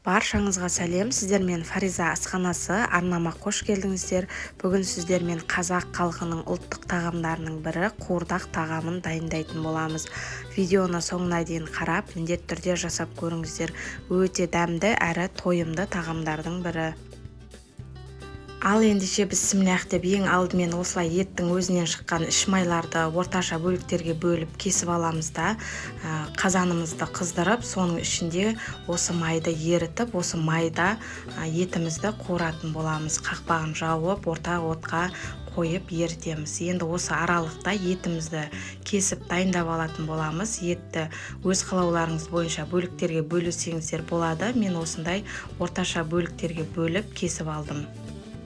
Баршаңызға сәлем, сіздермен Фариза асханасы, арнама қош келдіңіздер. Бүгін сіздермен қазақ халқының ұлттық тағамдарының бірі қуырдақ тағамын дайындайтын боламыз. Видеоны соңына дейін қарап, міндетті түрде жасап көріңіздер. Өте дәмді әрі тойымды тағамдардың бірі. Ал ендеше бісмілләх деп ең алдымен осылай еттің өзінен шыққан іш майларды орташа бөліктерге бөліп кесіп аламыз да, қазанымызды қыздырып, соның ішінде осы майды ерітіп, осы майда етімізді қуыратын боламыз. Қақпағын жауып, орта отқа қойып ерітеміз. Енді осы аралықта етімізді кесіп дайындап алатын боламыз. Етті өз қалауларыңыз бойынша бөліктерге бөлсеңіздер болады. Мен осындай орташа бөліктерге бөліп кесіп алдым.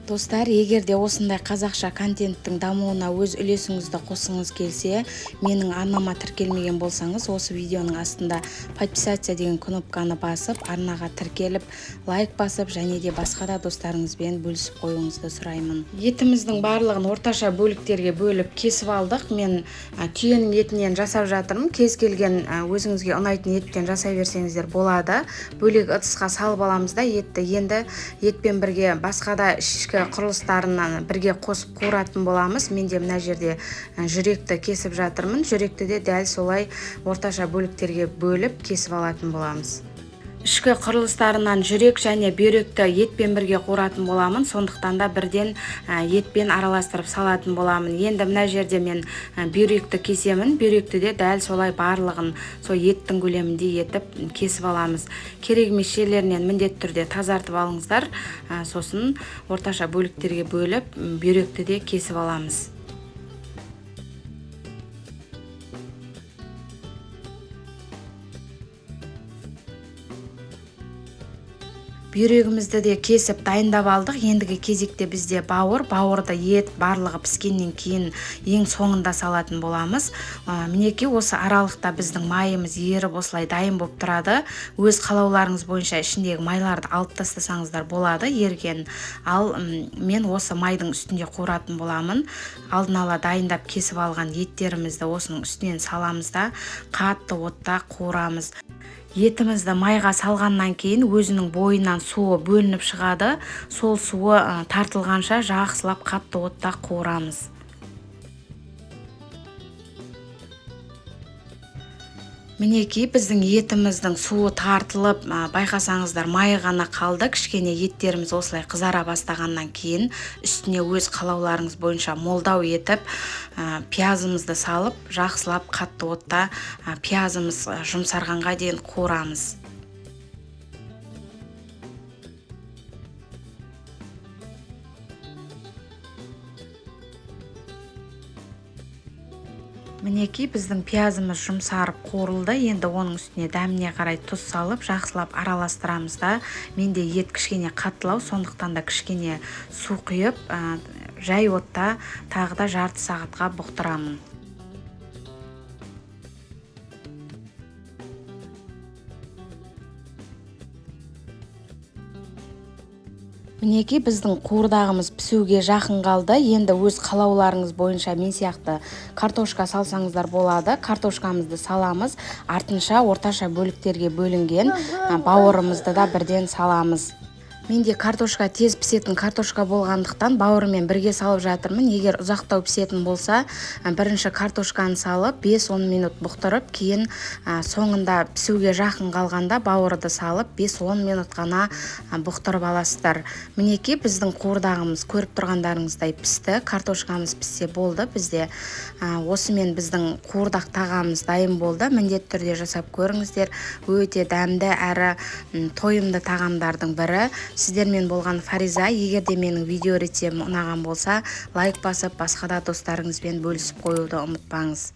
Достар, егер де осындай қазақша контенттің дамуына өз үлесіңізді қосқыңыз келсе, менің арнама тіркелмеген болсаңыз, осы видеоның астында подписаться деген кнопканы басып, арнаға тіркеліп, лайк басып, және де басқа да достарыңызбен бөлісіп қоюыңызды сұраймын. Етіміздің барлығын орташа бөліктерге бөліп кесіп алдық. Мен түйенің етінен жасап жатырмын. Кез келген өзіңізге ұнайтын еттен жасай берсеңіздер болады. Бөлек ыдысқа салып аламыз да етті. Енді етпен бірге басқа да ішкі құрылыстарынан бірге қосып қуыратын боламыз. Мен де мына жерде жүректі кесіп жатырмын. Жүректі де дәл солай орташа бөліктерге бөліп кесіп алатын боламыз. Ішкі құрылыстарынан жүрек және бүйректі етпен бірге қуыратын боламын. Сондықтан да бірден етпен араластырып салатын боламын. Енді мына жерде мен бүйректі кесемін. Бүйректі де дәл солай барлығын сол еттің көлемінде етіп кесіп аламыз. Керек емес жерлерінен міндетті түрде тазартып алыңыздар. Сосын орташа бөліктерге бөліп бүйректі де кесіп аламыз. Бүйрегімізді де кесіп дайындап алдық. Ендігі кезекте бізде бауыр. Бауырды ет барлығы піскеннен кейін ең соңында салатын боламыз. Мінекей осы аралықта біздің майымыз еріп осылай дайын болып тұрады. Өз қалауларыңыз бойынша ішіндегі майларды алып тастасаңыздар болады ерген. Ал мен осы майдың үстінде қуыратын боламын. Алдын ала дайындап кесіп алған еттерімізді осының үстінен саламыз да қатты отта қуырамыз. Етімізді майға салғаннан кейін өзінің бойынан суы бөлініп шығады. Сол суы тартылғанша жақсылап қатты отта қуырамыз. Мінекей біздің етіміздің суы тартылып, байқасаңыздар майы ғана қалды. Кішкене еттеріміз осылай қызара бастағаннан кейін үстіне өз қалауларыңыз бойынша молдау етіп, пиязымызды салып, жақсылап қатты отта пиязымыз жұмсарғанға дейін қуырамыз. Мінекей біздің пиязымыз жұмсарып қуырылды. Енді оның үстіне дәміне қарай тұз салып, жақсылап араластырамыз да. Менде ет кішкене қаттылау, сондықтан да кішкене су құйып, жай отта тағы да жарты сағатқа бұқтырамын. Мінекей біздің қуырдағымыз пісуге жақын қалды. Енді өз қалауларыңыз бойынша мен сияқты картошка салсаңыздар болады. Картошкамызды саламыз. Артынша орташа бөліктерге бөлінген бауырымызды да бірден саламыз. Менде картошка тез пісетін картошка болғандықтан бауырымен бірге салып жатырмын. Егер ұзақтау пісетін болса, бірінші картошканы салып 5-10 минут бұқтырып, кейін соңында пісуге жақын қалғанда бауырды салып 5-10 минут ғана бұқтырып аласыздар. Мінекей біздің қуырдағымыз көріп тұрғандарыңыздай пісті. Картошкамыз піссе болды. Бізде осымен біздің қуырдақ тағамымыз дайын болды. Міндетті түрде жасап көріңіздер. Өте дәмді әрі тойымды тағамдардың бірі. Сіздермен болған Фариза. Егер де менің видео рецептім ұнаған болса, лайк басып, басқа да достарыңызбен бөлісіп қоюды ұмытпаңыз.